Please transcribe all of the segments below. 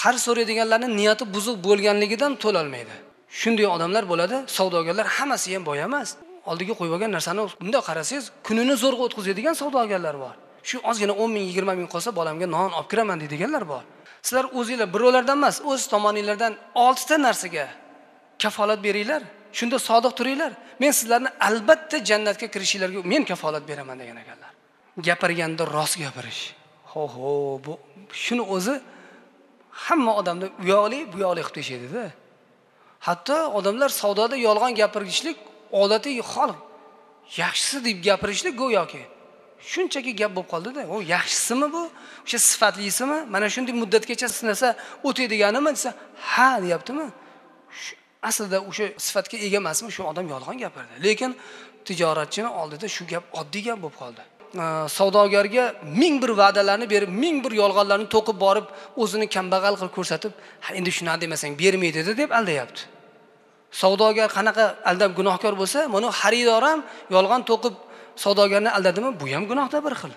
Qarz so'raydiganlarning niyati buzuq bo'lganligidan to'lolmaydi. Shunday odamlar bo'ladi, savdogarlar hammasi ham boy emas. Oldiga qo'yib olgan narsani bunday qarasangiz, kunini zo'rg'a o'tkazadigan savdogarlar bor. Shu ozgina 10 ming, 20 ming qolsa bolamga non olib kiraman deydiganlar bor. Sizlar o'zinglar birovlardan emas, o'z tomoninglardan 6 ta narsaga kafolat beringlar. Shunda sodiq turinglar. Men sizlarni albatta jannatga kirishinglarga men kafolat beraman degan ekanlar. Gapirganda rost gapirish. Ho-ho, bu shuni o'zi hamma odamni u yoqli, bu yoqli qilib tashlaydi-da. Hatto odamlar savdoda yolg'on gapirishlik odatiy hol. Yaxshisi deb gapirishlik go'yoki shunchaki gap bo'lib qoldi-da. O yaxshisimi bu? O'sha sifatlisimi? Mana shunday muddatgacha sinasa o'tadiganimi desa, ha deyaptimi? Aslida o'sha sifatga ega emasmi, shu odam yolg'on gapirdi. Lekin tijoratchini oldida shu gap oddiy gap bo'lib qoldi. Savdogarga ming bir va'dalarni berib, ming bir yolg'onlarni to'qib borib, o'zini kambag'al qilib ko'rsatib, ha endi shuni demasang bermaydi deb aldayapti. Savdogar qanaqa aldab gunohkor bo'lsa, mana xaridor ham yolg'on to'qib savdogarni aldadimi, bu ham gunohda bir xil.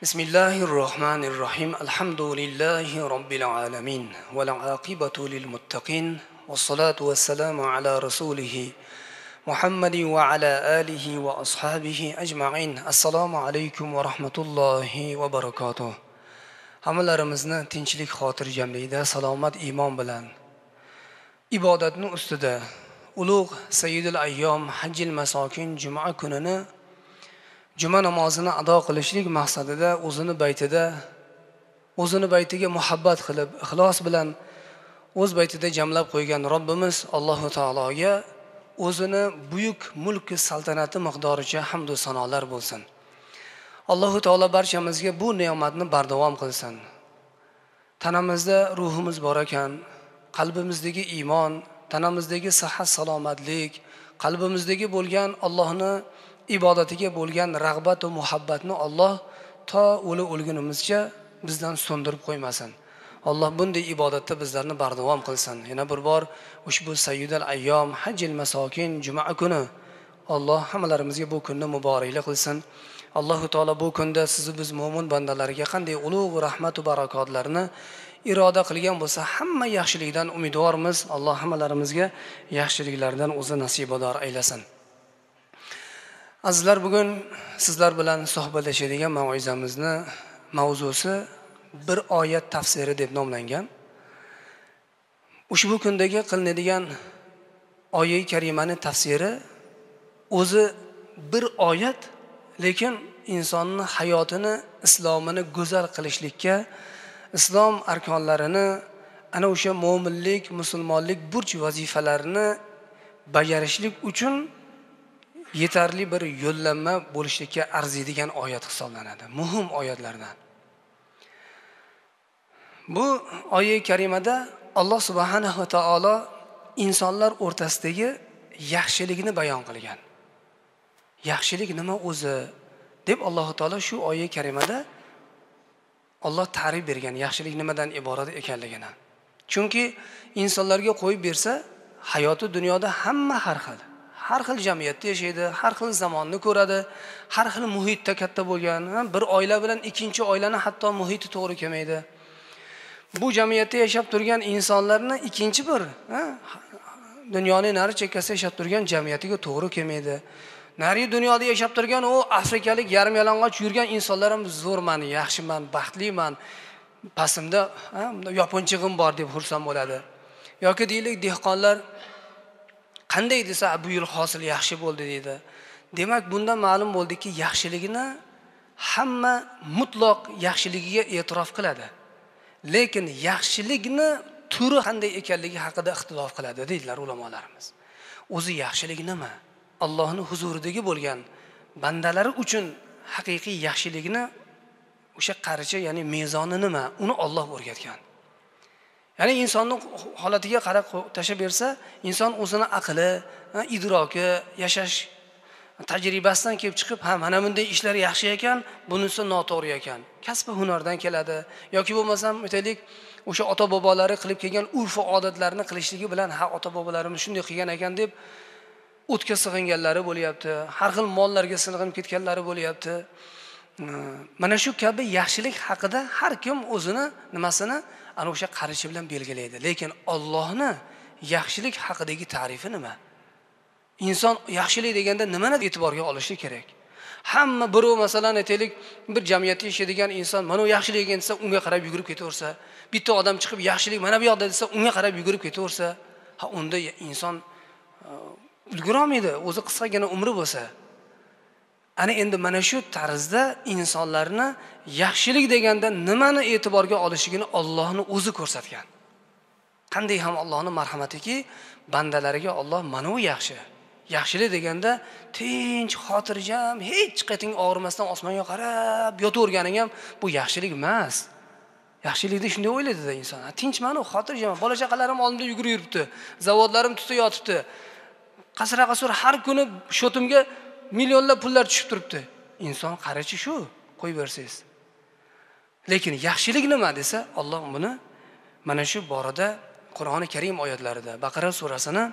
Bismillahirrohmanirrohim. Alhamdulillahi robbil alamin val aqibatu lil muttaqin. والصلاة والسلام على رسوله محمد وعلى آله وأصحابه أجمعين. السلام عليكم ورحمة الله وبركاته. Hammalarimizni tinchlik, xotirjamlikda, salomat iymon bilan ibodatning ustida ulug' Sayyidul Ayyom Hajjil Masokin juma kunini juma namozini ado qilishlik maqsadida o'zini baytiga muhabbat qilib, ixlos bilan o'z baytida jamlab qo'ygan Robbimiz Allohu taologa o'zini buyuk mulki saltanati miqdoricha hamd va sanolar bo'lsin. Allohu taolo barchamizga bu ne'matni bardavom qilsin. Tanamizda ruhimiz bor ekan, qalbimizdagi iymon, tanamizdagi sihat salomatlik, qalbimizdagi bo'lgan Allohni ibodatiga bo'lgan rag'bat va muhabbatni Alloh to o'lgunimizcha bizdan so'ndirib qo'ymasin. Alloh bunday ibodatda bizlarni bardavom qilsin. Yana bir bor ushbu Sayyidul Ayyom Hajjil Masokin juma kuni Alloh hammalarimizga bu kunni muborakli qilsin. Alloh taolo bu kunda sizni biz mo'min bandalariga qanday ulug' rahmat va barakotlarni iroda qilgan bo'lsa, hamma yaxshilikdan umidvormiz. Alloh hammalarimizga yaxshiliklardan o'zi nasibador aylasin. Azizlar, bugun sizlar bilan suhbatlashadigan mavzuyimizni mavzusi bir oyat tafsiri deb nomlangan. Ushbu kundagi qilinadigan oyat karimani tafsiri o'zi bir oyat, lekin insonning hayotini, islomini go'zal qilishlikka, islom arkonlarini, ana o'sha mo'minlik, musulmonlik burch vazifalarini bajarishlik uchun yetarli bir yo'llanma bo'lishlikka arziydigan oyat hisoblanadi. Muhim oyatlardan. Bu oyat karimada Alloh subhanahu va taolo insonlar o'rtasidagi yaxshilikni bayon qilgan. Yaxshilik nima o'zi deb Alloh taolo shu oyat karimada Alloh ta'rif bergan yaxshilik nimadan iborat ekanligini. Chunki insonlarga qo'yib bersa, hayoti dunyoda hamma har xil, har xil jamiyatda yashaydi, har xil zamonni ko'radi, har xil muhitda katta bo'lgan, bir oila bilan ikkinchi oilani hatto muhiti to'g'ri kelmaydi. Bu jamiyatda yashab turgan insonlarni ikkinchi bir dunyoning nari chekkasida yashab turgan jamiyatiga to'g'ri kelmaydi. Nari dunyoda yashab turgan u afrikalik yarim yalang'och yurgan insonlar ham zo'rman, yaxshiman, baxtliman, pastimda yopinchig'im bor deb xursand bo'ladi. Yoki deylik dehqonlar qanday desa, bu yil hosil yaxshi bo'ldi deydi. Demak, bundan ma'lum bo'ldiki, yaxshiligini hamma mutlaq yaxshiligiga e'tirof qiladi. Lekin yaxshilikni turi qanday ekanligi haqida ixtilof qiladi deydilar ulamolarimiz. O'zi yaxshilik nima? Allohning huzuridagi bo'lgan bandalari uchun haqiqiy yaxshilikni o'sha qaricha, ya'ni mezoni nima? Uni Alloh o'rgatgan. Ya'ni insonning holatiga qarab tashlab bersa, inson o'zini aqli, idroki, yashash tajribasidan kelib chiqib, ha mana bunday ishlar yaxshi ekan, bunisi noto'g'ri ekan. Kasbi hunardan keladi yoki bo'lmasam aytaylik, o'sha ota-bobolari qilib kelgan urf va odatlarni qilishligi bilan, ha ota-bobolarimiz shunday qilgan ekan deb o'tga sig'inganlari bo'lyapti, har xil mollarga sig'inib ketganlari bo'lyapti. Mana shu kabi yaxshilik haqida har kim o'zini nimasini ana o'sha qarichi bilan belgilaydi. Lekin Allohni yaxshilik haqidagi ta'rifi nima? Inson yaxshilik deganda nimani e'tiborga olishi kerak? Hamma birov, masalan aytaylik, bir jamiyatda yashaydigan inson mana u yaxshilik degan desa unga qarab yugurib ketaversa, bitta odam chiqib yaxshilik mana bu yoqda desa unga qarab yugurib ketaversa, ha unda inson ulgurolmaydi, o'zi qisqagina umri bo'lsa. Ana endi mana shu tarzda insonlarni yaxshilik deganda nimani e'tiborga olishligini Allohni o'zi ko'rsatgan. Qanday ham Allohning marhamatiki, bandalariga Alloh mana u yaxshi. Yaxshilik deganda tinch, xotirjam, hech qayting og'rimasdan osmonga qarab yotaverganing ham bu yaxshilik emas. Yaxshilikni shunday o'ylaydi-da inson. Tinchman u, xotirjam, bola chaqalarim oldimda yugurib yuribdi, zavodlarim tutib yotibdi. Qasra-qasur har kuni shotimga millionlab pullar tushib turibdi. Inson qarachi shu, qo'yib bersangiz. Lekin yaxshilik nima desa, Alloh buni mana shu borada Qur'oni Karim oyatlarida, Baqara surasini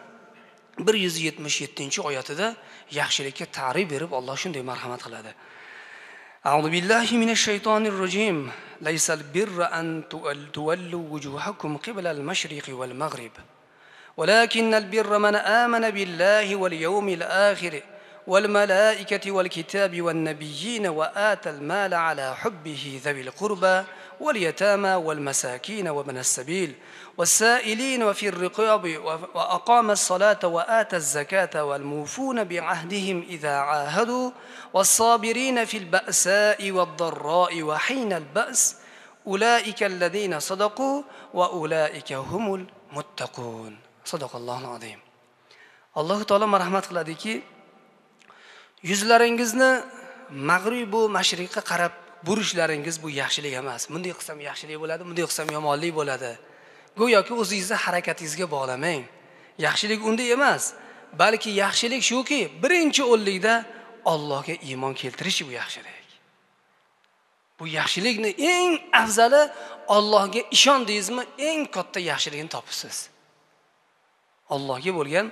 177-oyatida yaxshilikka ta'rif berib Alloh shunday marhamat qiladi. A'udhu billahi minash shaytonir rojim. Laysal birra an tuwallu wujuhakum qiblal mashriqi wal maghrib. Walakinnal birra man amana billahi wal yawmil akhir wal malaikati wal kitabi wan nabiyyin wa atal mala ala hubbihi dhawil qurba wal yatama wal masakin wa ibnas sabil والسائلين وفي الرقاب وأقام الصلاة وآتى الزكاة والموفون بعهدهم إذا عاهدوا والصابرين في البأساء والضراء وحين البأس أولئك الذين صدقوا وأولئك هم المتقون. صدق الله العظيم. Alloh taolo marhamat qiladiki, yuzlaringizni mag'rib va mashriqqa qarab burishlaringiz bu yaxshilik emas. Bunday qilsam yaxshilik bo'ladi, bunday qilsam yomonlik bo'ladi. Go'yoki o'zingizni harakatingizga bog'lamang. Yaxshilik unday emas, balki yaxshilik shuki, birinchi o'nlikda Allohga iymon keltirish bu yaxshilik. Bu yaxshilikni eng afzali Allohga ishondingizmi, eng katta yaxshilikni topasiz. Allohga bo'lgan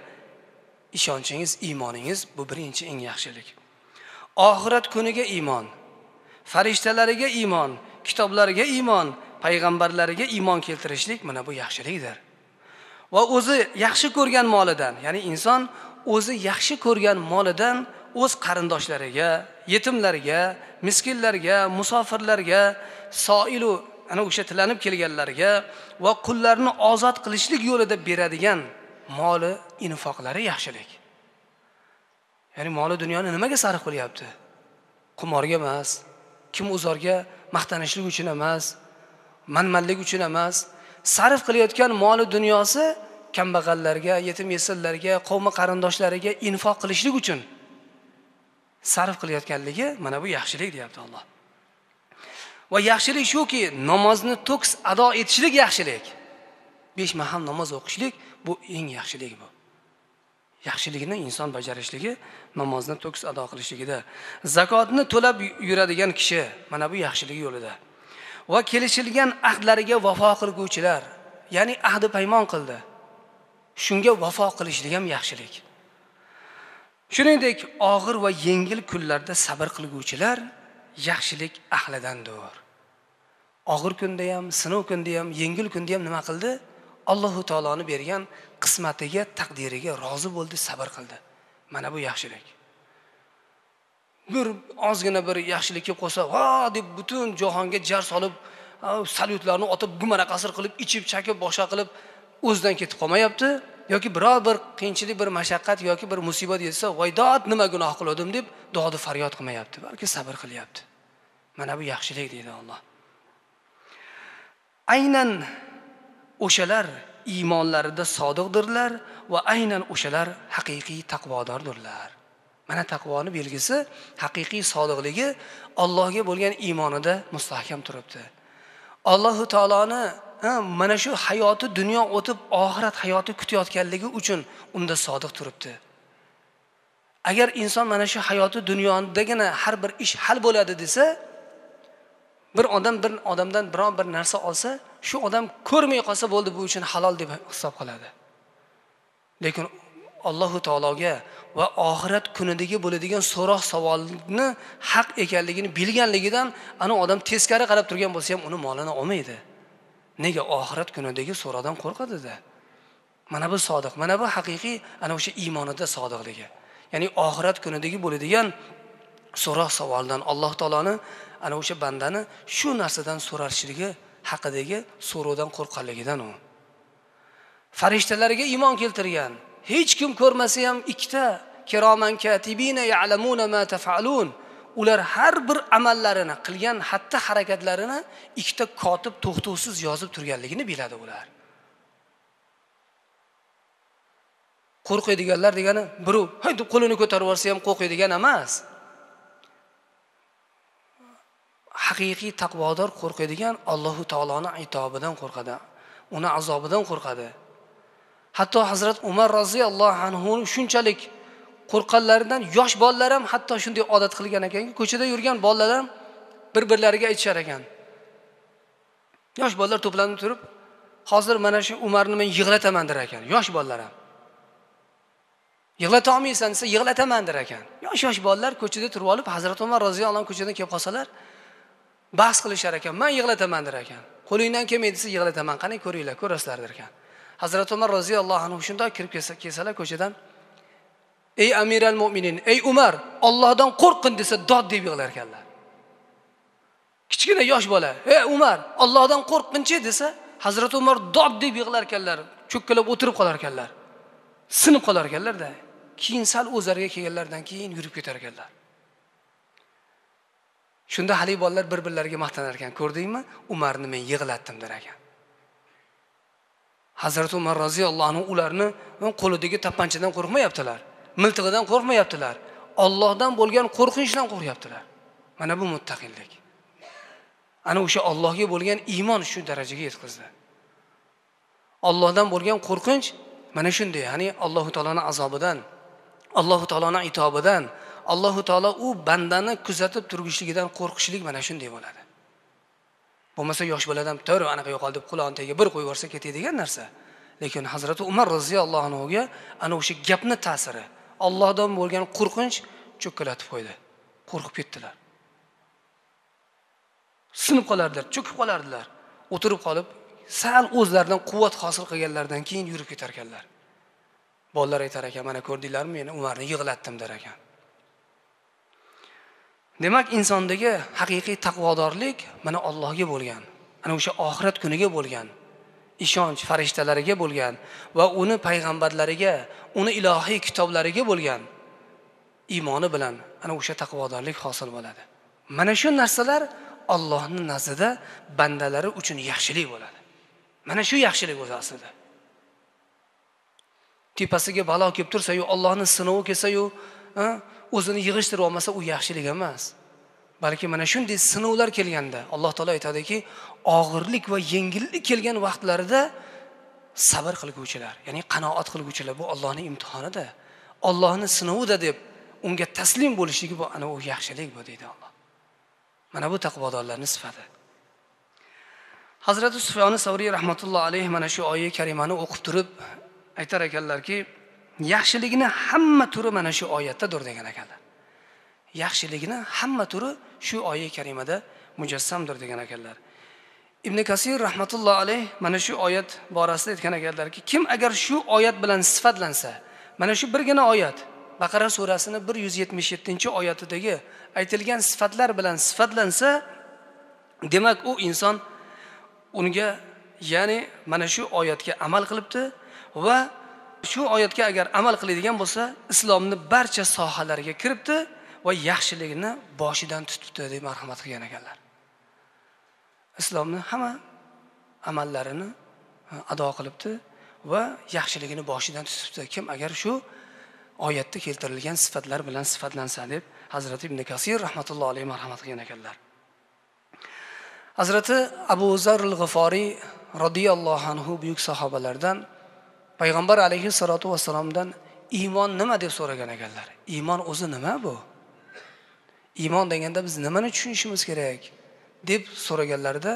ishonchingiz, iymoningiz bu birinchi eng yaxshilik. Oxirat kuniga iymon, farishtalariga iymon, kitoblariga iymon, payg'ambarlariga iymon keltirishlik mana bu yaxshilikdir. Va o'zi yaxshi ko'rgan molidan, ya'ni inson o'zi yaxshi ko'rgan molidan o'z qarindoshlariga, yetimlarga, miskinlarga, musofirlarga, soilu ana o'sha tilanib kelganlarga va qullarni ozod qilishlik yo'lida beradigan moli infoqlari yaxshilik. Ya'ni moli dunyoni nimaga sarf qilyapti? Qimorga emas, kim uzorga maqtanishlik uchun emas, manmanlik uchun emas, sarf qilayotgan moli dunyosi kambag'allarga, yetim yesirlarga, qavmi qarindoshlariga infoq qilishlik uchun sarf qilayotganligi mana bu yaxshilik deyapti Alloh. Va yaxshilik shuki, namozni to'kis ado etishlik yaxshilik. 5 mahal namoz o'qishlik bu eng yaxshilik bu. Yaxshilikni inson bajarishligi namozni to'kis ado qilishligida. Zakotni to'lab yuradigan kishi mana bu yaxshilik yo'lida. Va kelishilgan ahdlariga vafo qilguvchilar, ya'ni ahdi paymon qildi. Shunga vafo qilishlik ham yaxshilik. Shuningdek, og'ir va yengil kunlarda sabr qilguvchilar yaxshilik ahlidandir. Og'ir kunda ham, sinov kunda ham, yengil kunda ham nima qildi? Alloh taoloni bergan qismatiga, taqdiriga rozi bo'ldi, sabr qildi. Mana bu yaxshilik. Bir ozgina bir yaxshilik kelib qolsa, "Va!" deb butun jahonga jar solib, salyutlarni otib, gumara qasr qilib, ichib, chakib, boshqa qilib o'zidan ketib qolmayapti yoki biror bir qiyinchilik, bir mashaqqat yoki bir musibat yetsa, "Voy dod, nima gunoh qildim" deb dod faryod qilmayapti, balki sabr qilyapti. Mana bu yaxshilik deydi Alloh. Aynan o'shalar iymonlarida sodiqdirlar va aynan o'shalar haqiqiy taqvodordirlar. Mana taqvoni belgisi, haqiqiy sodiqligi Allohga bo'lgan iymonida mustahkam turibdi. Alloh taoloni mana shu hayoti dunyo o'tib oxirat hayoti kutayotganligi uchun unda sodiq turibdi. Agar inson mana shu hayoti dunyodagina har bir ish hal bo'ladi desa, bir odam bir odamdan biron bir narsa olsa, shu odam ko'rmay qolsa bo'ldi, bu uchun halol deb hisob qiladi. Lekin Alloh taologa va oxirat kunidagi bo'ladigan so'roq savolni haq ekanligini bilganligidan ana odam teskari qarab turgan bo'lsa ham uni molini olmaydi. Nega? Oxirat kunidagi so'roqdan qo'rqadi-da. Mana bu sodiq, mana bu haqiqiy ana o'sha iymonida sodiqligi. Ya'ni oxirat kunidagi bo'ladigan so'roq savoldan Alloh taoloni ana o'sha bandani shu narsadan so'rashligi haqidagi so'rovdan qo'rqqanligidan u. Farishtalarga iymon keltirgan, hech kim ko'rmasa ham ikkita kiroman katibina ya'lamuna ma taf'alun, ular har bir amallarini qilgan xatti harakatlarini ikkita kotib to'xtovsiz yozib turganligini biladi ular. Qo'rqadiganlar degani birov hay deb qo'lini ko'tarib yuborsa ham qo'rqadigan emas. Haqiqiy taqvodor qo'rqadigan Allohu taoloning itobidan qo'rqadi, uni azobidan qo'rqadi. Hatto Hazrat Umar roziyallohu anhu shunchalik qo'rqqanlaridan yosh bolalar ham hatto shunday odat qilgan ekanki, ko'chada yurgan bolalar ham bir-birlariga aytishar ekan. Yosh bolalar to'planib turib, hozir mana shu Umarni men yig'lataman der ekan, yosh bolalar ham. Yig'lata olmaysan desa yig'lataman der ekan. Yosh-yosh bolalar ko'chada turib olib, Hazrat Umar roziyallohu anhu ko'chadan kelib qolsalar, bahs qilishar ekan, men yig'lataman der ekan. Qo'lingdan kelmaydi desa yig'lataman, qani ko'ringlar, ko'rasizlar der ekan. Hazrat Umar roziyallohu anhu shunday kirib kelsalar ko'chadan, ey amiral mo'minin, ey Umar, Allohdan qo'rqin desa dod deb yig'lar ekanlar. Kichkina yosh bola, ey Umar, Allohdan qo'rqinchi desa, Hazrat Umar dod deb yig'lar ekanlar, cho'kkalab o'tirib qolar ekanlar. Sinib qolar ekanlar-da. Keyin sal o'zlariga kelganlaridan keyin yurib ketar ekanlar. Shunda haligi bolalar bir-birlariga maqtanar ekan, ko'rdingmi? Umarni men yig'latdim der ekan. Hazrat Umar roziyallohu anhu ularni qo'lidagi tapanchadan qo'rqmayaptilar, miltig'idan qo'rqmayaptilar, Allohdan bo'lgan qo'rqinchdan qo'rqyaptilar. Mana bu muttaqillik. Ana o'sha Allohga bo'lgan iymon shu darajaga yetkazdi. Allohdan bo'lgan qo'rqinch mana shunday, ya'ni Alloh taoloning azobidan, Alloh taoloning itobidan, Alloh taolo u bandani kuzatib turgishligidan qo'rqishlik mana shunday bo'ladi. Bo'lmasa yosh boladan to'g'ri anaqa yo'qol deb qulog'ini tagiga bir qo'yib yuborsa ketadigan narsa. Lekin Hazrati Umar roziyallohu anhuga ana o'sha gapni ta'siri, Allohdan bo'lgan qo'rqinch cho'kkalatib qo'ydi. Qo'rqib ketdilar. Sinib qolardilar, cho'kib qolardilar. O'tirib qolib, sal o'zlaridan quvvat hosil qilganlaridan keyin yurib ketar ekanlar. Bolalar aytar ekan, mana ko'rdinglarmi, meni Umarni yig'latdim der ekan. Demak, insondagi haqiqiy taqvodorlik mana Allohga bo'lgan, ana o'sha oxirat kuniga bo'lgan ishonch, farishtalariga bo'lgan va uni payg'ambarlariga, uni ilohiy kitoblariga bo'lgan iymoni bilan ana o'sha taqvodorlik hosil bo'ladi. Mana shu narsalar Allohning nazdida bandalari uchun yaxshilik bo'ladi. Mana shu yaxshilik o'zi aslida. Tepasiga balo kelib tursa-yu, Allohning sinovi kelsa-yu, o'zini yig'ishtirib olmasa u yaxshilik emas. Balki mana shunday sinovlar kelganda Alloh taolo aytadiki, og'irlik va yengillik kelgan vaqtlarida sabr qilguvchilar, ya'ni qanoat qilguvchilar, bu Allohning imtihonida, Allohning sinovida deb unga taslim bo'lishligi bu ana u yaxshilik bu deydi Alloh. Mana bu taqvodorlarning sifati. Hazrati Sufyon Savriy rahmatullohi alayhi mana shu oyat karimani o'qib turib aytar ekanlarki, yaxshilikni hamma turi mana shu oyatdadir degan ekanlar. Yaxshilikni hamma turi shu oyat karimada mujassamdir degan ekanlar. Ibn Kasir rahmatullohi alayh mana shu oyat borasida aytgan ekanlarki, kim agar shu oyat bilan sifatlansa, mana shu birgina oyat Baqara surasining 177-oyatidagi aytilgan sifatlar bilan sifatlansa, demak u inson unga, ya'ni mana shu oyatga amal qilibdi va shu oyatga agar amal qiladigan bo'lsa, islomni barcha sohalariga kiribdi va yaxshilikni boshidan tutibdi deb marhamat qilgan ekanlar. Islomni hamma amallarini ado qilibdi va yaxshiligini boshidan tutibdi. Kim agar shu oyatda keltirilgan sifatlar bilan sifatlansa deb Hazrati Ibn Kasir rahmatullohi alayhi marhamat qilgan ekanlar. Hazrati Abu Zarr al-G'iforiy radhiyallohu anhu buyuk sahobalardan Payg'ambar alayhi salatu vassalomdan iymon nima deb so'ragan ekanlar. Iymon o'zi nima bu? Iymon deganda biz nimani tushunishimiz kerak deb so'raganlarida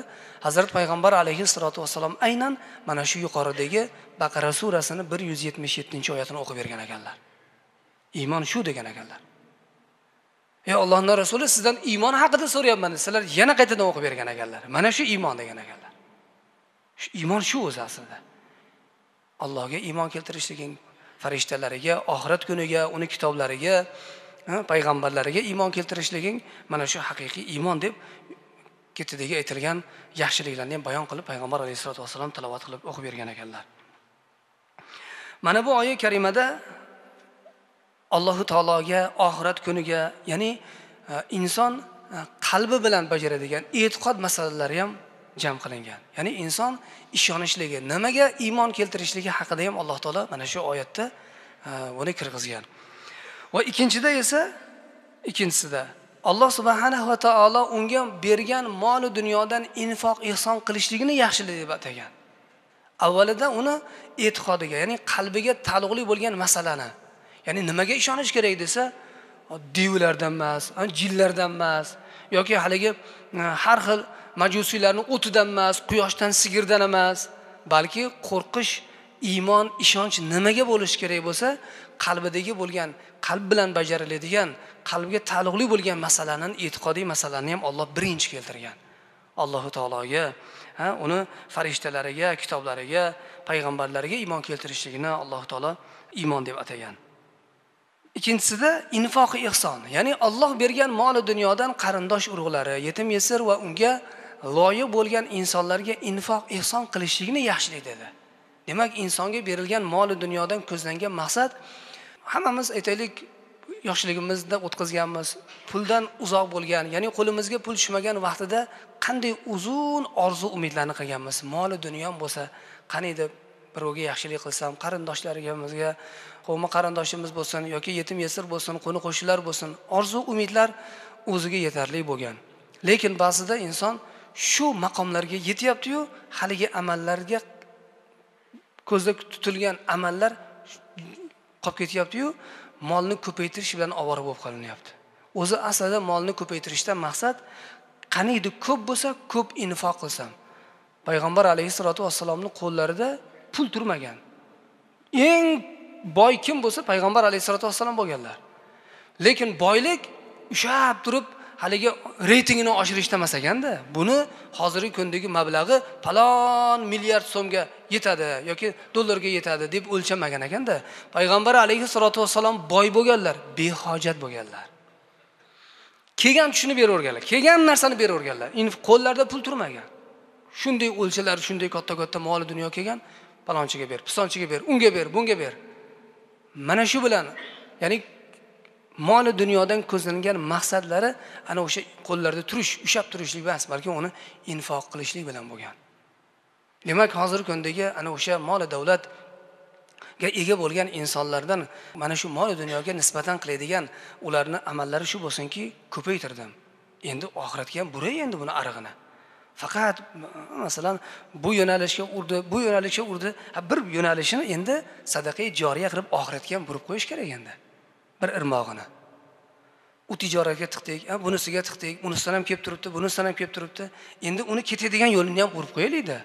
Hazrat Payg'ambar alayhi salatu vassalom aynan mana shu yuqoridagi Baqara surasining 177-oyatini o'qib bergan ekanlar. Iymon shu degan ekanlar. Ey Allohning rasuli, sizdan iymon haqida so'rayapman desalar, yana qaytadan o'qib bergan ekanlar. Mana shu iymon degan ekanlar. Shu iymon shu o'zi aslida. Allohga iymon keltirishliging, farishtalariga, oxirat kuniga, uni kitoblariga, payg'ambarlariga iymon keltirishliging mana shu haqiqiy iymon deb ketidagi aytilgan yaxshiliklarni ham bayon qilib payg'ambar alayhissalatu vassalom tilovat qilib o'qib bergan ekanlar. Mana bu oyat karimada Alloh taologa, oxirat kuniga, ya'ni inson qalbi bilan bajaradigan e'tiqod masalalari ham jam qilingan. Ya'ni inson ishonishligi, nimaga iymon keltirishligi haqida ham Alloh taolo mana shu oyatda buni kirgizgan. Va ikkinchida esa, ikkinchisida Alloh subhanahu va taolo unga bergan mol dunyodan infoq ihson qilishligini yaxshilik deb atagan. Avvalida uni e'tiqodiga, ya'ni qalbiga taalluqli bo'lgan masalani, ya'ni nimaga ishonish kerak desa, devlardan emas, jinlardan emas, yoki haligi har xil majusiylarning o'tidan emas, quyoshdan, sigirdan emas, balki qo'rqish, iymon, ishonch nimaga bo'lishi kerak bo'lsa, qalbidagi bo'lgan, qalb bilan bajariladigan, qalbga taalluqli bo'lgan masalaning, e'tiqodiy masalani ham Alloh birinchi keltirgan. Alloh taologa, uni farishtalariga, kitoblariga, payg'ambarlariga iymon keltirishligini Alloh taolo iymon deb atagan. Ikkinchisida infoq ihson, ya'ni Alloh bergan mol dunyodan qarindosh urug'lari, yetim yesir va unga loyiq bo'lgan insonlarga infoq ihson qilishligini yaxshilik dedi. Demak, insonga berilgan mol dunyodan ko'zlangan maqsad, hammamiz aytaylik yoshligimizda o'tkazganmiz, puldan uzoq bo'lgan, ya'ni qo'limizga pul tushmagan vaqtida qanday uzun orzu umidlarni qilganmiz. Mol dunyom bo'lsa, qaniydi birovga yaxshilik qilsam, qarindoshlarimizga, qavmi qarindoshimiz bo'lsin yoki yetim yesir bo'lsin, qo'ni qo'shnilar bo'lsin, orzu umidlar o'ziga yetarli bo'lgan. Lekin ba'zida inson shu maqomlarga yetyapti-yu, haligi amallarga ko'zda tutilgan amallar qolib ketyapti-yu, molni ko'paytirish bilan ovora bo'lib qolinyapti. O'zi aslida molni ko'paytirishdan maqsad qaniydi ko'p bo'lsa, ko'p infoq qilsam. Payg'ambar alayhissalatu vassalomning qo'llarida pul turmagan. Eng boy kim bo'lsa payg'ambar alayhissalatu vassalom bo'lganlar. Lekin boylik ushlab turib haligi reytingini oshirishda emas ekanda. Buni hozirgi kundagi mablag'i falon milliard so'mga yetadi yoki dollarga yetadi deb o'lchamagan ekanda. Payg'ambar alayhissalatu vassalom boy bo'lganlar, behojat bo'lganlar. Kelgan tushuni beraverganlar, kelgan narsani beraverganlar. Qo'llarida pul turmagan. Shunday o'lchalar, shunday katta-katta mol dunyo kelgan, palonchiga ber, pisonchiga ber, unga ber, bunga ber. Mana shu bilan, ya'ni mol dunyodan ko'zlangan maqsadlari ana o'sha qo'llarda turish, ushlab turishlik emas, balki uni infoq qilishlik bilan bo'lgan. Demak, hozirgi kundagi ana o'sha mol davlatga ega bo'lgan insonlardan mana shu mol dunyoga nisbatan qiladigan ularning amallari shu bo'lsinki, ko'paytirdim. Endi oxiratga ham buray endi buni arig'ini. Faqat masalan bu yo'nalishga urdi, bu yo'nalishga urdi, bir yo'nalishini endi sadaqa joriya qilib oxiratga ham burib qo'yish kerak endi. Bir irmog'ini. U tijoratga tiqdik, bunisiga tiqdik, unisidan ham kelib turibdi, bunisidan ham kelib turibdi. Endi uni ketadigan yo'lini ham urib qo'yaylik-da.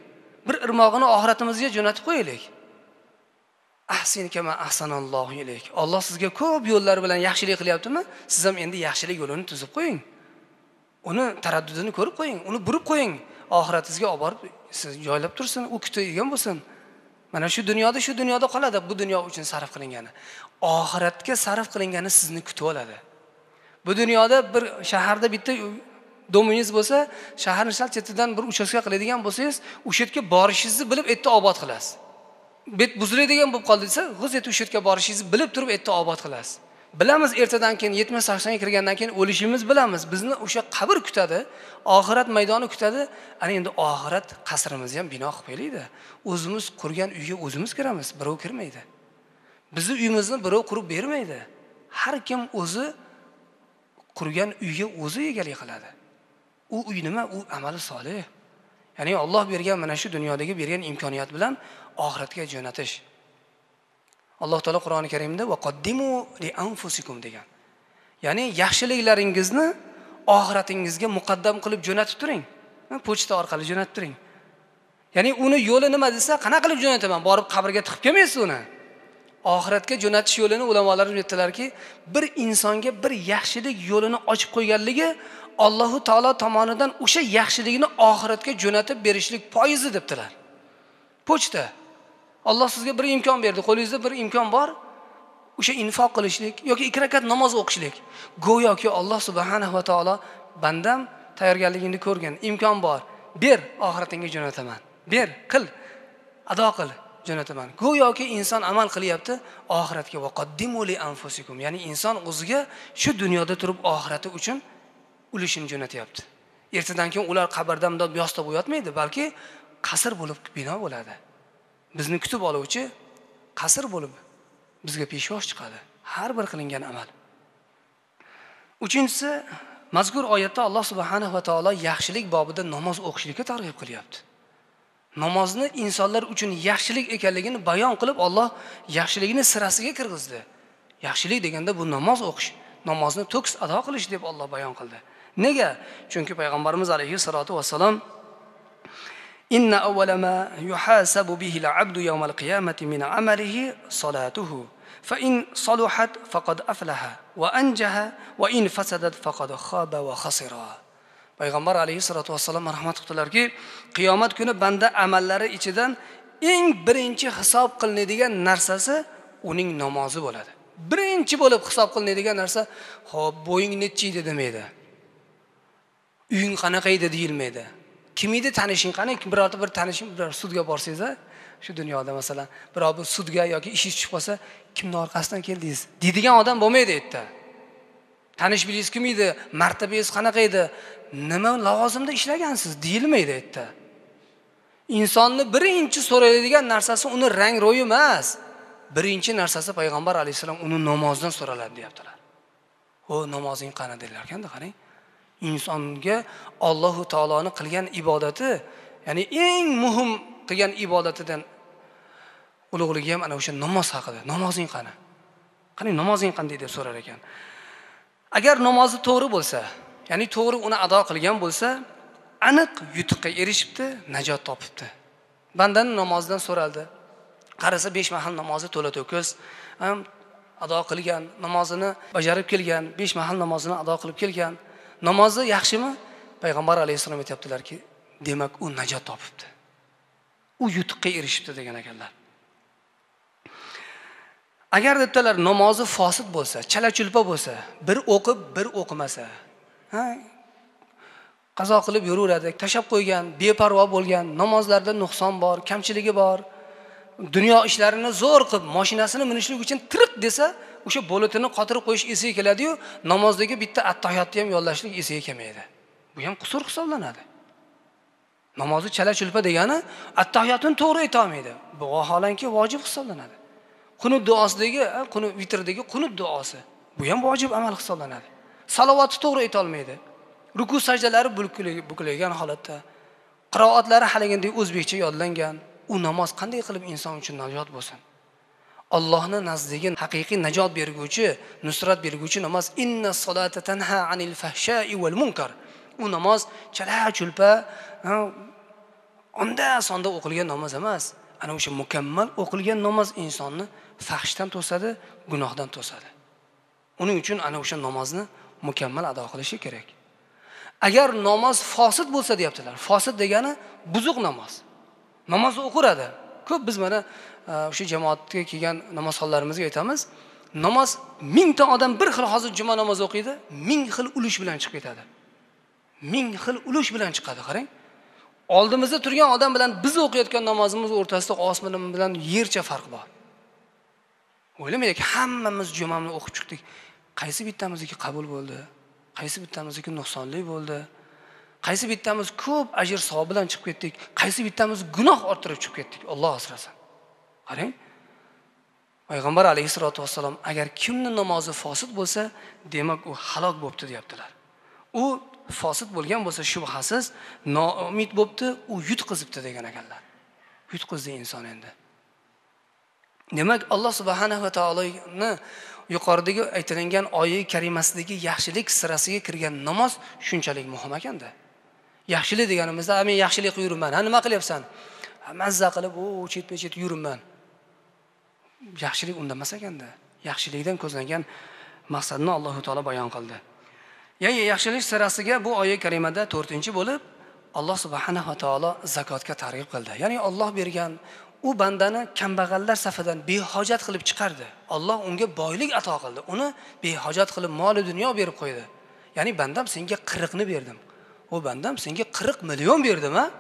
Bir irmog'ini oxiratimizga jo'natib qo'yaylik. Ahsin kama ahsanallohu ilayk. Alloh sizga ko'p yo'llar bilan yaxshilik qilyaptimi? Siz ham endi yaxshilik yo'lini tuzib qo'ying. Uni taraddudini ko'rib qo'ying, uni burib qo'ying. Oxiratingizga olib borib siz joylab tursin, u kutadigan bo'lsin. Mana shu dunyoda, shu dunyoda qoladi, bu dunyo uchun sarf qilingani. Oxiratga sarf qilingani sizni kutib oladi. Bu dunyoda bir shaharda bitta domingiz bo'lsa, shaharning sal chetidan bir uchastka qiladigan bo'lsangiz, o'sha yerga borishingizni bilib erta obod qilasiz. Bet buziladigan bo'lib qoldi desa, g'iz etib o'sha yerga borishingizni bilib turib erta obod qilasiz. Bilamiz ertadan keyin 70-80 ga kirgandan keyin o'lishimiz bilamiz. Bizni o'sha qabr kutadi, oxirat maydoni kutadi. Ana endi oxirat qasrimizni ham bino qilib qo'yaylik-da. O'zimiz qurgan uyga o'zimiz kiramiz, birov kirmaydi. Bizni uyimizni birov qurib bermaydi. Har kim o'zi qurgan uyga o'zi egalik qiladi. U uy nima? U amali solih. Ya'ni Alloh bergan mana shu dunyodagi bergan imkoniyat bilan oxiratga jo'natish. Alloh taolo Qur'oni Karimda va qaddimu li anfusikum degan. Ya'ni yaxshiliklaringizni oxiratingizga muqaddam qilib jo'natib turing. Pochta orqali jo'natib turing. Ya'ni uni yo'li nima desa, qana qilib jo'nataman? Borib qabrga tiqib kelmaysiz uni. Oxiratga jo'natish yo'lini ulamolarimiz aytdilarki, bir insonga bir yaxshilik yo'lini ochib qo'yganligi Alloh taolo tomonidan o'sha yaxshilikni oxiratga jo'natib berishlik foizi debdilar. Pochta. Alloh sizga bir imkon berdi, qo'lingizda bir imkon bor. O'sha infoq qilishlik yoki 2 rakat namoz o'qishlik. Go'yoki Alloh subhanahu va taolo bandam tayyorgarligingni ko'rgan, imkon bor. Ber, oxiratingga jo'nataman. Ber, qil, ado qil, jo'nataman. Go'yoki inson amal qilyapti oxiratga. Va qaddimu li anfusikum, ya'ni inson o'ziga shu dunyoda turib oxirati uchun ulushini jo'natyapti. Ertadan keyin ular qabrda bundoq yostiq yotmaydi, balki qasr bo'lib bino bo'ladi. Bizni kutib oluvchi qasr bo'lib bizga peshvoz chiqadi har bir qilingan amal. Uchinchisi, mazkur oyatda Alloh subhanahu va taolo yaxshilik bobida namoz o'qishlikka targ'ib qilyapti. Namozni insonlar uchun yaxshilik ekanligini bayon qilib, Alloh yaxshilikni sirasiga kirgizdi. Yaxshilik deganda bu namoz o'qish, namozni to'kis ado qilish deb Alloh bayon qildi. Nega? Chunki payg'ambarimiz alayhi salatu vassalom inna awwala ma yuhasabu bihi al-'abdu yawm al-qiyamati min 'amalihi salatuhu fa in saluhat faqad aflaha wa anjaha wa in fasadat faqad khaba wa khasira. Payg'ambar alayhi salatu vassalom rahmat qildilarki, qiyomat kuni banda amallari ichidan eng birinchi hisob qilinadigan narsasi uning namozi bo'ladi. Birinchi bo'lib hisob qilinadigan narsa, xo'p, bo'ying nechi edi demaydi. Uying qanaqa edi deyilmaydi. Kim edi tanishing qani? Birorta bir tanishing biror sudga borsangiz, shu dunyoda masalan, biror bir sudga yoki ishingiz tushib qolsa, kimning orqasidan keldingiz deydigan odam bo'lmaydi u yerda. Tanish bilingiz kim edi? Martabangiz qanaqa edi? Nima lavozimda ishlagansiz deyilmaydi u yerda. Insonni birinchi so'raladigan narsasi uni rang ro'yi emas. Birinchi narsasi payg'ambar alayhissalom uni namozdan so'raladi deyaptilar. O namozing qani dedilar ekanda, qarang. Insonga Allohu taoloni qilgan ibodati, ya'ni eng muhim qilgan ibodatidan ulug'ligi ham ana o'sha namoz haqida. Namozing qani? Qani namozing qanday deb so'rar ekan. Agar namozi to'g'ri bo'lsa, ya'ni to'g'ri uni ado qilgan bo'lsa, aniq yutuqqa erishibdi, najot topibdi. Bandaning namozidan so'raldi. Qarasa 5 mahal namozi to'la to'kis ado qilgan, namozini bajarib kelgan, 5 mahal namozini ado qilib kelgan. Namozi yaxshimi? Payg'ambar alayhissalom aytibdilarki, demak u najot topibdi. U yutuqqa erishibdi degan ekanlar. Agar debdilar namozi fosid bo'lsa, chala-chulpa bo'lsa, bir o'qib, bir o'qimasa, ha, qazo qilib yuraveradi, tashab qo'ygan, beparvo bo'lgan, namozlarda nuqson bor, kamchiligi bor, dunyo ishlarini zo'r qilib, mashinasini minishlik uchun tiriq desa, o'sha bo'litini qotirib qo'yish esiga keladi-yu, namozdagi bitta attahiyotni ham yollashlik esiga kelmaydi. Bu ham qusur hisoblanadi. Namozi chala-chulpa degani attahiyotini to'g'ri ayta olmaydi. Bu vaholanki vojib hisoblanadi. Qunut duosidagi, qunut vitrdagi qunut duosi, bu ham vojib amal hisoblanadi. Salovati to'g'ri ayta olmaydi. Ruku sajdalari bukilgan holatda, qiroatlari haligindek o'zbekcha yodlangan. U namoz qanday qilib inson uchun najot bo'lsin? Allohning nazdidagi haqiqiy najot berguvchi, nusrat berguvchi namoz inna solata tanha anil fahsha'i wal munkar. U namoz chala-chulpa, onda sonda o'qilgan namoz emas. Ana o'sha mukammal o'qilgan namoz insonni fahshdan to'sadi, gunohdan to'sadi. Uning uchun ana o'sha namozni mukammal ado qilishi kerak. Agar namoz fosid bo'lsa deyaptilar. Fosid degani buzuq namoz. Namozni o'qiradi. Ko'p biz mana o'sha jamoatga kelgan namozxonlarimizga aytamiz, namoz 1000 ta odam bir xil hozir juma namozi o'qiydi, 1000 xil ulush bilan chiqib ketadi. 1000 xil ulush bilan chiqadi, qarang. Oldimizda turgan odam bilan biz o'qiyotgan namozimiz o'rtasida osmon bilan yercha farq bor. O'ylamaylik, hammamiz jumani o'qib chiqdik. Qaysi bittamizniki qabul bo'ldi? Qaysi bittamizniki nuqsonli bo'ldi? Qaysi bittamiz ko'p ajr savob bilan chiqib ketdik? Qaysi bittamiz gunoh orttirib chiqib ketdik? Alloh asrasin. Qarang. Payg'ambar alayhisolatu vassalom agar kimning namozi fosid bo'lsa, demak u halok bo'pti deyaptilar. U fosid bo'lgan bo'lsa shubhasiz noumid bo'pti, u yutqizibdi degan ekanlar. Yutqizdi inson endi. Demak, Alloh subhanahu va taoloni yuqoridagi aytilgan oyat karimasidagi yaxshilik sirasiga kirgan namoz shunchalik muhim ekanda. Yaxshilik deganimizda, men yaxshilik qilib yuribman. Ha, nima qilyapsan? Mazza qilib, u chetma-chet yuribman. Yaxshilik unda emas ekanda. Yaxshilikdan ko'zlangan maqsadni Alloh taolo bayon qildi. Ya'ni yaxshilik sirasiga bu oyat karimada 4-bo'lib Alloh subhanahu va taolo zakotga targ'ib qildi. Ya'ni Alloh bergan u bandani kambag'allar safidan behojat qilib chiqardi. Alloh unga boylik ato qildi. Uni behojat qilib mol dunyo berib qo'ydi. Ya'ni bandam senga 40 ni berdim. U bandam senga 40 million berdim, ha?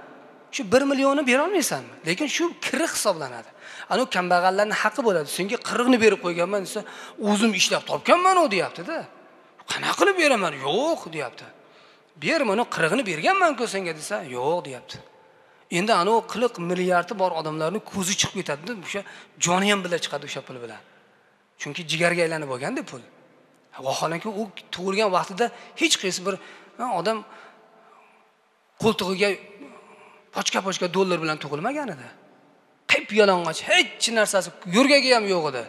Shu 1 millionni bera olmaysanmi? Lekin shu 40 hisoblanadi. Ana u kambag'allarning haqqi bo'ladi. Senga 40 ni berib qo'yganman desa, o'zim ishlab topganman u deyapti-da. Qanaqa qilib beraman? Yo'q deyapti. Ber mana 40 ni berganman-ku senga desa, yo'q deyapti. Endi ana u 40 milliardi bor odamlarning ko'zi chiqib ketadi-da, o'sha joni ham bila chiqadi o'sha pul bilan. Chunki jigarga aylanib bo'lganda pul. Vaholanki u tug'ilgan vaqtida hech qaysi bir odam qo'ltig'iga pochka-pochka dollar bilan tug'ilmagan edi. Qip yalang'och, hech narsasi, yo'rgagi ham yo'q edi.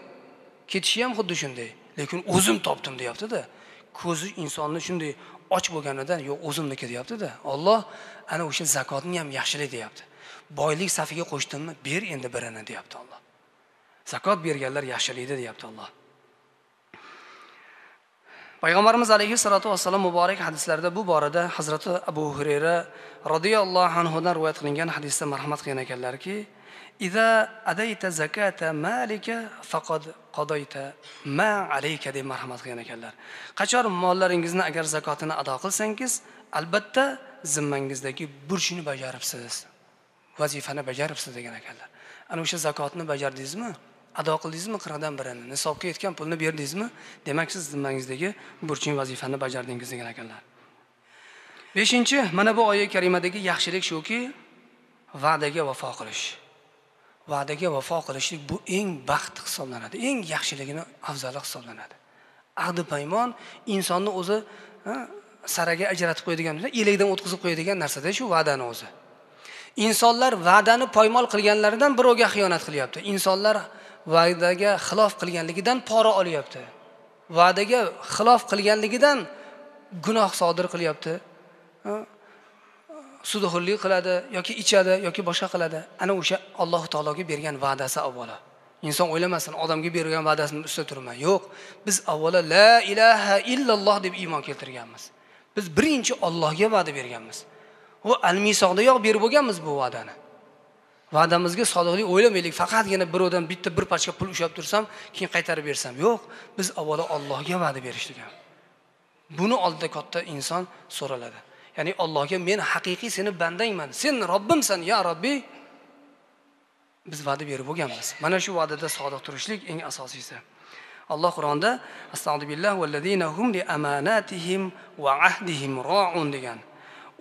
Ketishi ham xuddi shunday. Lekin o'zim topdim deyapti-da. Ko'zi insonni shunday och bo'lganidan yo'q o'zimniki deyapti-da. Alloh ana o'sha zakotni ham yaxshilik deyapti. Boylik safiga qo'shdimmi, ber endi birini deyapti Alloh. Zakot berganlar yaxshilikda deyapti Alloh. Payg'ambarimiz alayhissalatu vassalom muborak hadislarida bu borada Hazrati Abu Hurayra radhiyallohu anhudan rivoyat qilingan hadisda marhamat qilgan ekanlarki, "Iza adayta zakata malika faqad qadayta ma alayka" deb marhamat qilgan ekanlar. Qachon mollaringizni agar zakotini ado qilsangiz, albatta zimmangizdagi burchni bajaribsiz, vazifani bajaribsiz degan ekanlar. Ana o'sha zakotni bajardingizmi? Ado qildingizmi 40dan birini? Nisobga yetgan pulni berdingizmi? Demak, siz zimmangizdagi burchning vazifani bajardingiz degan ekanlar. 5-chi, mana bu oyat karimadagi yaxshilik shuki, va'daga vafo qilish. Va'daga vafo qilishlik bu eng baxt hisoblanadi, eng yaxshiligini afzali hisoblanadi. Ahdi paymon insonni o'zi saraga ajratib qo'yadigan, elakdan o'tkazib qo'yadigan narsada shu va'dani o'zi. Insonlar va'dani poymol qilganlaridan birovga xiyonat qilyapti. Insonlar va'daga xilof qilganligidan pora olyapti. Va'daga xilof qilganligidan gunoh sodir qilyapti. Sudxo'rlik qiladi yoki ichadi yoki boshqa qiladi. Ana o'sha Alloh taologa bergan va'dasi avvalo. Inson o'ylamasin, odamga bergan va'dasini ustida turma. Yo'q, biz avvalo la ilaha illalloh deb iymon keltirganmiz. Biz birinchi Allohga va'da berganmiz. U al-misoqda yo'q berib bo'lganmiz bu va'dani. Va'damizga sodiqlik o'ylamaylik, faqatgina birovdan bitta bir pachka pul ushlab tursam, keyin qaytarib bersam. Yo'q, biz avvalo Allohga va'da berishdik. Buni oldida katta inson so'raladi. Ya'ni Allohga men haqiqiy seni bandangman, sen Robbimsan ya Robbi. Biz va'da berib bo'lganmiz. Mana shu va'dada sodiq turishlik eng asosiysi. Alloh Qur'onda astag'firullah vallazina hum li amanatihim va ahdihim ra'un degan.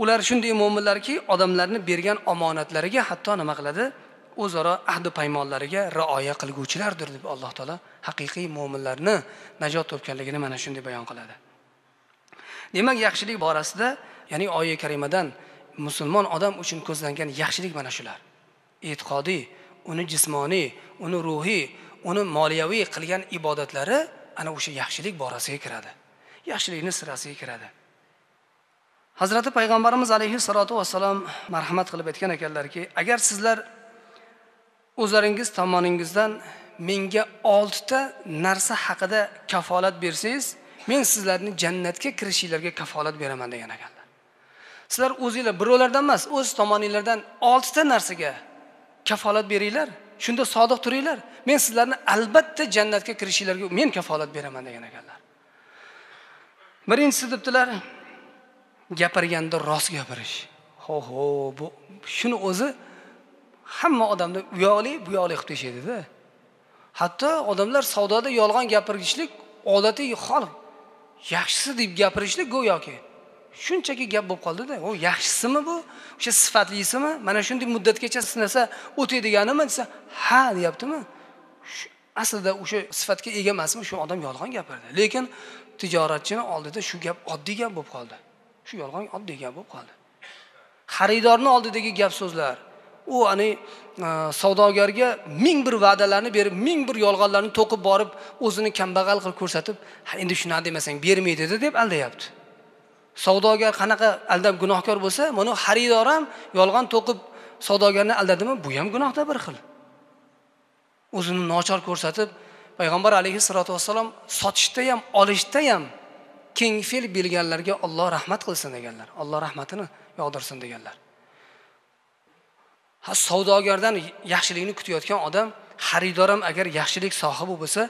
Ular shunday mo'minlarki, odamlarni bergan omonatlariga hatto nima qiladi? O'zaro ahd paymonlariga rioya qilguvchilardir deb Alloh taolo haqiqiy mo'minlarni najot topganligini mana shunday bayon qiladi. Demak, yaxshilik borasida, ya'ni oyat karimadan musulmon odam uchun ko'zlangan yaxshilik mana shular. E'tiqodiy, uni jismoniy, uni ruhiy, uni moliyaviy qilgan ibodatlari ana o'sha yaxshilik borasiga kiradi. Yaxshilikning sirasiga kiradi. Hazrati Payg'ambarimiz alayhissalatu vassalom marhamat qilib aytgan ekanlarki, agar sizlar o'zlaringiz tomoningizdan menga 6 ta narsa haqida kafolat bersangiz, men sizlarni jannatga kirishinglarga kafolat beraman degan ekanlar. Sizlar o'zinglar birovlardan emas, o'z tomoninglardan 6 ta narsaga kafolat beringlar, shunda sodiq turinglar, men sizlarni albatta jannatga kirishinglarga men kafolat beraman degan ekanlar. Birinchisi debdilar, gapirganda rost gapirish. Ho-ho, bu shuni o'zi hamma odamni u yoqli, bu yoqli qilib tashlaydi-da. Hatto odamlar savdoda yolg'on gapirishlik odatiy hol. Yaxshisi deb gapirishlik go'yoki shunchaki gap bo'lib qoldi-da. O yaxshisimi bu? O'sha sifatlisimi? Mana shunday muddatgacha sinasa o'taydiganimi desa, ha deyaptimi? Aslida o'sha sifatga ega emasmi? Shu odam yolg'on gapirdi. Lekin tijoratchining oldida shu gap oddiy gap bo'lib qoldi. Shu yolg'on oddiy gap bo'lib qoldi. Xaridorning oldidagi gap so'zlar, u ani savdogarga ming bir va'dalarni berib, ming bir yolg'onlarni to'qib borib, o'zini kambag'al qilib ko'rsatib, ha endi shuni demasang bermaydi deb aldayapti. Savdogar qanaqa aldab gunohkor bo'lsa, mana xaridor ham yolg'on to'qib savdogarni aldadimi, bu ham gunohda bir xil. O'zini nochor ko'rsatib, Payg'ambar alayhissalatu vassalom sotishda ham, olishda ham keng fe'l bilganlarga Alloh rahmat qilsin deganlar. Alloh rahmatini yog'dirsin deganlar. Ha, savdogardan yaxshilikni kutayotgan odam, xaridor ham agar yaxshilik sohibi bo'lsa,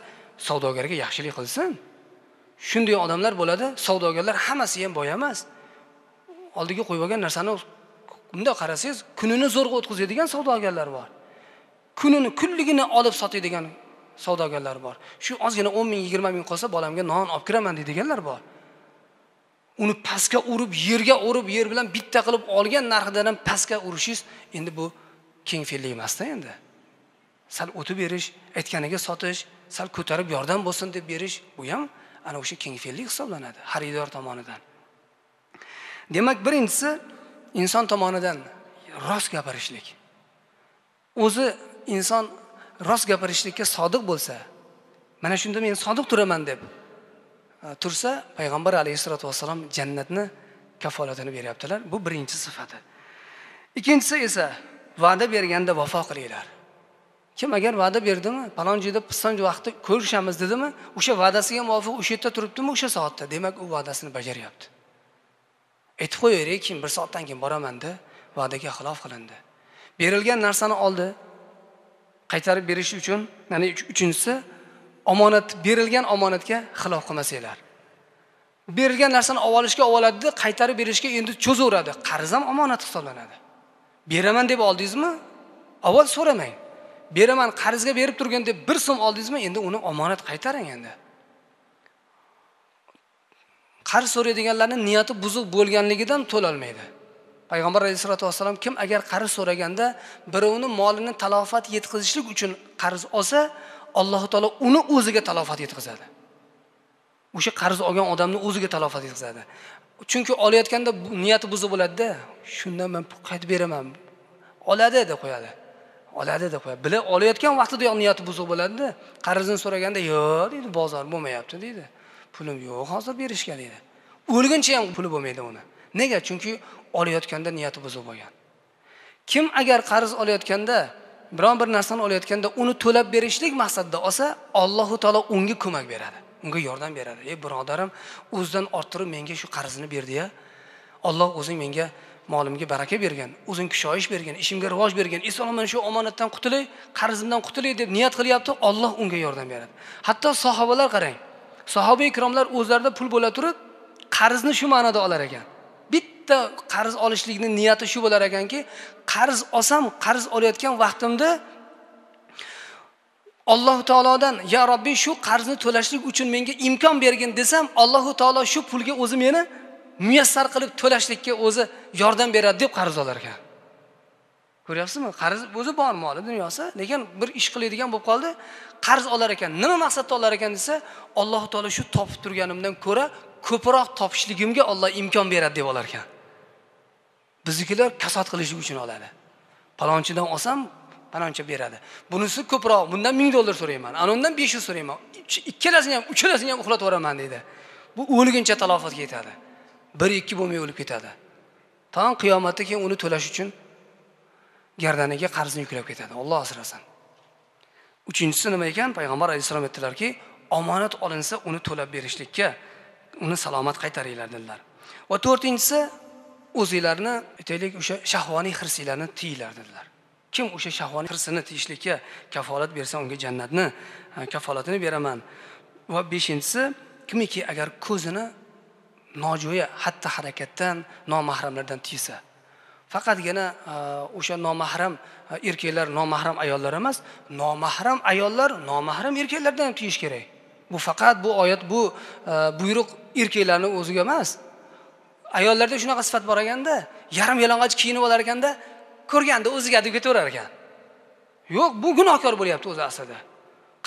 savdogarga yaxshilik qilsin. Shunday odamlar bo'ladi, savdogarlar hammasi ham boy emas. Oldiga qo'yib olgan narsani bunday qarasangiz, kunini zo'rg'a o'tkazadigan savdogarlar bor. Kunini, kunligini olib sotadigan savdogarlar bor. Shu ozgina 10 ming, 20 ming qolsa bolamga non olib kiraman deydiganlar bor. Uni pastga urib, yerga urib, yer bilan bitta qilib olgan narxidan ham pastga urishingiz endi bu keng fe'llik emas-da endi. Sal o'tib berish, aytganiga sotish, sal ko'tarib yordam bo'lsin deb berish, bu ham ana o'sha keng fe'llik hisoblanadi xaridor tomonidan. Demak, birinchisi inson tomonidan rost gapirishlik. O'zi inson rost gapirishlikka sodiq bo'lsa, mana shunda men sodiq turaman deb tursa, payg'ambar alayhissalatu vassalom jannatni kafolatini beryaptilar. Bu birinchi sifati. Ikkinchisi esa va'da berganda vafo qilinglar. Kim agar va'da berdimi, falon joyda piston vaqtda ko'rishamiz dedimi, o'sha va'dasiga muvofiq o'sha yerda turibdimi o'sha soatda, demak u va'dasini bajaryapti. Aytib qo'yaylik, kim bir soatdan keyin boraman de, va'daga xilof qilindi. Berilgan narsani oldi, qaytarib berish uchun, ya'ni uchinchisi omonat, berilgan omonatga xilof qilmasanglar. Berilgan narsani olishga oladi, qaytarib berishga endi cho'zaveradi. Qarz ham omonat hisoblanadi. Beraman deb oldingizmi? Avval so'ramang. Beraman qarzga berib turgan deb 1 so'm oldingizmi? Endi uni omonat qaytaring endi. Qarz so'raydiganlarning niyati buzuq bo'lganligidan to'lolmaydi. Payg'ambar alayhisolatu vasallam kim agar qarz so'raganda birovning molini talofat yetkazishlik uchun qarz olsa, Alloh taolo uni o'ziga talofat yetkazadi. O'sha qarz olgan odamni o'ziga talofat yetkazadi. Chunki olayotganda niyati buzuq bo'ladi-da, shundan men pul qaytib beraman. Oladi deb qo'yadi. Oladi deb qo'yadi. Bila olayotgan vaqtida yo'q niyati buzuq bo'ladi-da. Qarzini so'raganda, yo'q deydi, bozor bo'lmayapti deydi. Pulim yo'q hozir berishga deydi. O'lguncha ham puli bo'lmaydi uni. Nega? Chunki olayotganda niyati buzuq bo'lgan. Kim agar qarz olayotganda, biron bir narsani olayotganda uni to'lab berishlik maqsadida olsa, Alloh taolo unga ko'mak beradi, unga yordam beradi. Ey birodarim, o'zidan orttirib menga shu qarzini berdi-ya. Alloh o'zing menga molimga baraka bergan, o'zing kushoyish bergan, ishimga rivoj bergan. Eson-omon shu omonatdan qutulay, qarzimdan qutulay deb niyat qilyapti, Alloh unga yordam beradi. Hatto sahobalar qarang. Sahoba ikromlar o'zlarida pul bo'la turib, qarzni shu ma'noda olar ekan. Bitta qarz olishlikning niyati shu bo'lar ekanki, qarz olsam, qarz olayotgan vaqtimda Alloh taolodan ya Robbi shu qarzni to'lashlik uchun menga imkon bergin desam, Alloh taolo shu pulga o'zi meni muyassar qilib to'lashlikka o'zi yordam beradi deb qarz olar ekan. Ko'ryapsizmi? Qarz o'zi bor moli dunyosi, lekin bir ish qiladigan bo'lib qoldi, qarz olar ekan. Nima maqsadda olar ekan desa, Alloh taolo shu topib turganimdan ko'ra ko'proq topishligimga Alloh imkon beradi deb olar ekan. Biznikilar kasod qilish uchun oladi. Palonchidan olsam, paloncha beradi. Bunisi ko'proq, bundan $1000 so'rayman, ana undan 500 so'rayman. Ikkalasini ham, uchalasini ham uxlatib yuboraman deydi. Bu o'lguncha talofatga yetadi. 1-2 bo'lmay o'lib ketadi. Tan qiyomatda keyin uni to'lash uchun gardaniga qarzni yuklab ketadi. Alloh asrasin. Uchinchisi nima ekan? Payg'ambar alayhissalom aytdilarki, omonat olinsa uni to'lab berishlikka, uni salomat qaytaringlar dedilar. Va to'rtinchisi o'zinglarni, aytaylik, o'sha shahvoniy hirsinglarni tiyinglar dedilar. Kim o'sha shahvoniy hirsini tiyishlikka kafolat bersa, unga jannatni kafolatini beraman. Va beshinchisi, kimiki agar ko'zini nojo'ya xatti harakatdan, nomahramlardan tiysa, faqatgina o'sha nomahram erkaklar, nomahram ayollar emas, nomahram ayollar, nomahram erkaklardan ham tiyish kerak. Bu faqat bu oyat, bu buyruq erkaklarning o'ziga emas. Ayollarda shunaqa sifat bor ekanda, yarim yalang'och kiyinib olar ekanda, ko'rganda o'ziga deb ketaverar ekan. Yo'q, bu gunohkor bo'lyapti o'zi aslida.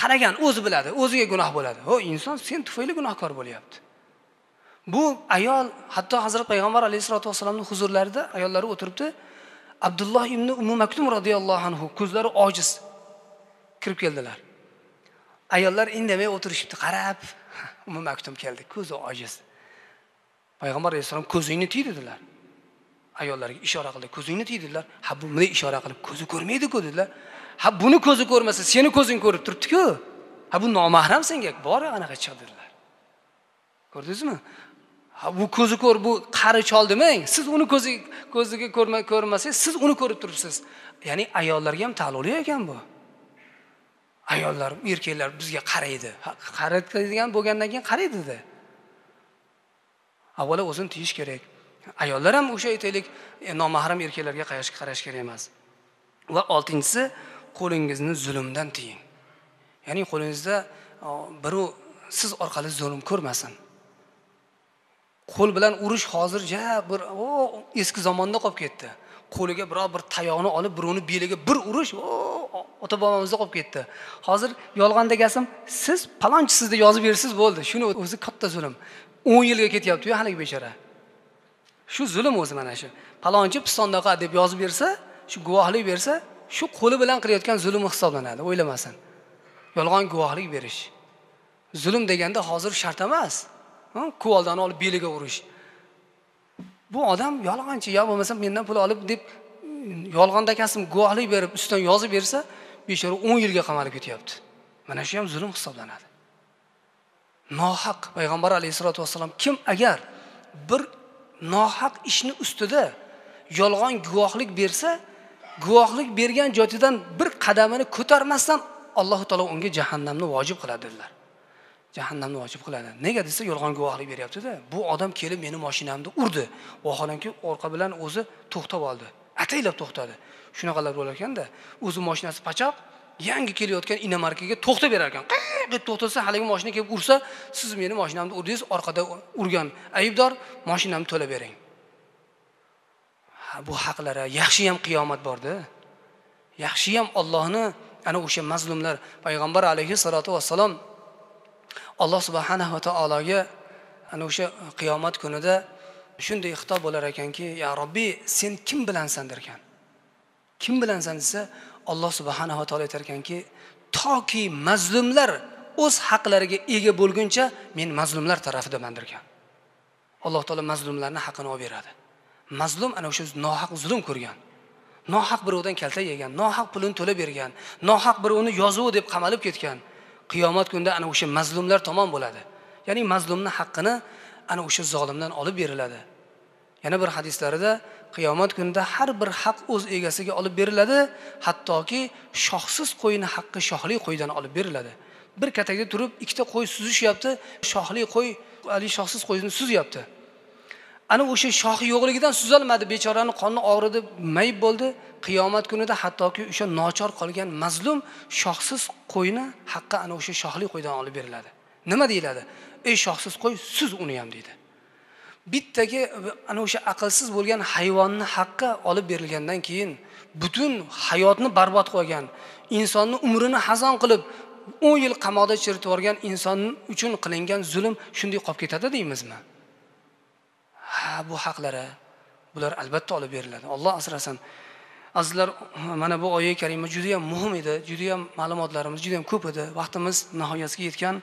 Qaragan o'zi biladi, o'ziga gunoh bo'ladi. O inson sen tufayli gunohkor bo'lyapti. Bu ayol hatto Hazrat Payg'ambar alayhisolatu vasallamning huzurlarida ayollari o'tiribdi. Abdulloh ibn Ummu Maktum radhiyallohu anhu ko'zlari ojiz kirib keldilar. Ayollar indamay o'tirishibdi, qarab Ummu Maktum keldi, ko'zi ojiz. Payg'ambar alayhissalom ko'zingni tiy dedilar. Ayollarga ishora qildi, ko'zingni tiy dedilar. Ha, bu bunday ishora qilib ko'zi ko'rmaydi-ku dedilar. Ha, buni ko'zi ko'rmasa, seni ko'zing ko'rib turibdi-ku. Ha, bu nomahram senga, bor anaqa chiq dedilar. Ko'rdingizmi? Ha, bu ko'zi ko'r, bu qari chol demang. Siz uni ko'ziga ko'rmasangiz, siz uni ko'rib turibsiz. Ya'ni ayollarga ham taalluqli ekan bu. Ayollar, erkaklar bizga qaraydi. Qaraydigan bo'lgandan keyin qaraydi-da. Avvalo o'zini tiyish kerak. Ayollar ham o'sha aytaylik, nomahram erkaklarga qarash kerak emas. Va oltinchisi, qo'lingizni zulmdan tiying. Ya'ni qo'lingizda birov siz orqali zulm ko'rmasin. Qo'l bilan urish hozir ja bir eski zamonda qolib ketdi. Qo'liga biror bir tayoqni olib birovni beliga bir urish ota bobomizda qolib ketdi. Hozir yolg'on degasim, siz palonchisiz deb yozib bersiz bo'ldi. Shuni o'zi katta zulm. 10 yilga ketyapti-yu haligi bechora. Shu zulm o'zi mana shu. Palonchi pistondaqa deb yozib bersa, shu guvohlik bersa, shu qo'li bilan qilayotgan zulm hisoblanadi, o'ylamasin. Yolg'on guvohlik berish. Zulm deganda hozir shart emas. Kuvoldan olib beliga urish. Bu odam yolg'onchi, yo bo'lmasa mendan pul olib deb yolg'onda kasm guvohlik berib, ustidan yozib bersa, bechora 10 yilga qamalib ketyapti. Mana shu ham zulm hisoblanadi. Nohaq payg'ambar alayhisolatu vassalom kim agar bir nohaq ishni ustida yolg'on guvohlik bersa, guvohlik bergan joyidan bir qadamini ko'tarmasdan Alloh taolo unga jahannamni vojib qiladi dedilar. Jahannamni vojib qiladi. Nega desa, yolg'on guvohlik beryapti-da. Bu odam kelib meni mashinamni urdi. Vaholanki orqa bilan o'zi to'xtab oldi. Ataylab to'xtadi. Shunaqalar bo'lar ekanda, o'zi mashinasi pachoq, yangi kelayotgan inomarkaga to'xtab berar ekan. Qiyq to'xtasa, haligi mashina kelib ursa, siz meni mashinamni urdingiz, orqada urgan aybdor, mashinamni to'lab bering. Ha, bu haqlari yaxshi ham qiyomat bordi. Yaxshi ham Allohni ana o'sha mazlumlar payg'ambar alayhi salatu vassalom Alloh subhanahu va taologa ana o'sha qiyomat kunida shunday xitob bo'lar ekanki, ya Robbi, sen kim bilansan derkan. Kim bilansan desa, Alloh subhanahu va taolo aytar ekanki, toki mazlumlar o'z haqlariga ega bo'lguncha men mazlumlar tarafidaman derkan. Alloh taolo mazlumlarning haqqini olib beradi. Mazlum ana o'sha nohaq zulm ko'rgan, nohaq birovdan kaltak yegan, nohaq pulini to'lab bergan, nohaq birovni yozuvi deb qamalib ketgan. Qiyomat kunida ana o'sha mazlumlar tomon bo'ladi. Ya'ni mazlumning haqqini ana o'sha zolimdan olib beriladi. Yana bir hadislarida qiyomat kunida har bir haq o'z egasiga olib beriladi, hattoki shoxsiz qo'yning haqqi shoxli qo'ydan olib beriladi. Bir katakda turib ikkita qo'y suzishyapti, shoxli qo'y hali shoxsiz qo'yni suzyapti. Ana o'sha shoxi yo'qligidan suzolmadi, bechorani qoni og'ridi, mayib bo'ldi. Qiyomat kunida hattoki o'sha nochor qolgan mazlum shoxsiz qo'yni haqqi ana o'sha shoxli qo'ydan olib beriladi. Nima deyiladi? Ey shoxsiz qo'y, suz uni ham deydi. Bittagi ana o'sha aqlsiz bo'lgan hayvonni haqqi olib berilgandan keyin butun hayotni barbod qilgan, insonni umrini hazon qilib 10 yil qamoqda chiritib yuborgan inson uchun qilingan zulm shunday qolib ketadi deymizmi? Ha, bu haqlari bular albatta olib beriladi. Alloh asrasin. Azizlar, mana bu oyat karima juda ham muhim edi, juda ham ma'lumotlarimiz juda ham ko'p edi. Vaqtimiz nihoyasiga yetgan.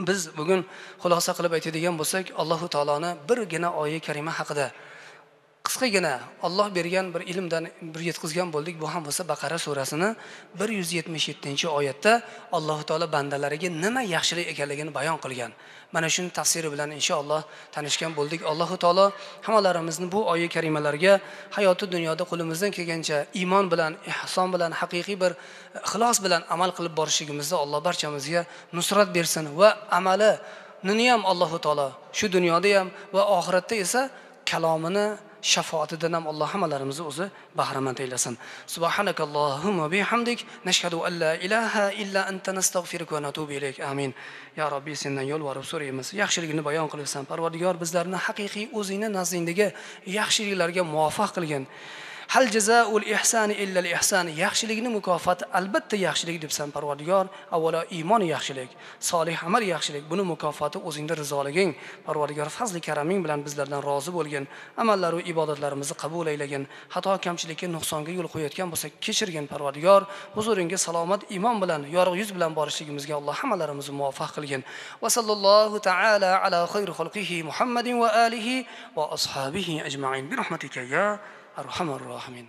Biz bugun xulosa qilib aytadigan bo'lsak, Alloh taoloni birgina oyat karima haqida qisqagina Alloh bergan bir ilmdan bir yetkazgan bo'ldik. Bu ham bo'lsa Baqara surasini 177-oyatda Alloh taolo bandalariga nima yaxshilik ekanligini bayon qilgan. Mana shuni tafsiri bilan inshaalloh tanishgan bo'ldik. Alloh taolo hammalarimizni bu oyat karimalarga hayoti dunyoda qo'limizdan kelgancha iymon bilan, ihson bilan, haqiqiy bir ixlos bilan amal qilib borishligimizda Alloh barchamizga nusrat bersin va amalini ham Alloh taolo shu dunyoda ham va oxiratda esa kalomini shafoatidan ham Alloh hammalarimizni o'zi bahramand aylasin. Subhanakallohumma bihamdik nashhadu an la ilaha illa anta nastag'firuka va natubu ilayk. Amin. Ya Robbi, sendan yolvorib so'raymiz. Yaxshilikni bayon qilibsan. Parvardigor, bizlarni haqiqiy o'zingni nazdingdagi yaxshiliklarga muvaffaq qilgin. Hal jazaul ihsani illa al-ihsan. Yaxshilikning mukofoti albatta yaxshilik debsan Parvardigor. Avvalo iymon yaxshilik, solih amal yaxshilik. Buni mukofoti o'zingda rizoliging. Parvardigor, fazli karaming bilan bizlardan rozi bo'lgin. Amallar va ibodatlarimizni qabul aylagin. Xato kamchilikka, nuqsonga yo'l qo'yayotgan bo'lsak kechirgin Parvardigor. Huzuringga salomat iymon bilan, yorug' yuz bilan borishligimizga Alloh hammalarimizni muvaffaq qilgin. Va sallallohu taala ala xayri xalqihi Muhammadin va alihi va ashabihi ajma'in bi rahmatika ya Arhamar Rohimin.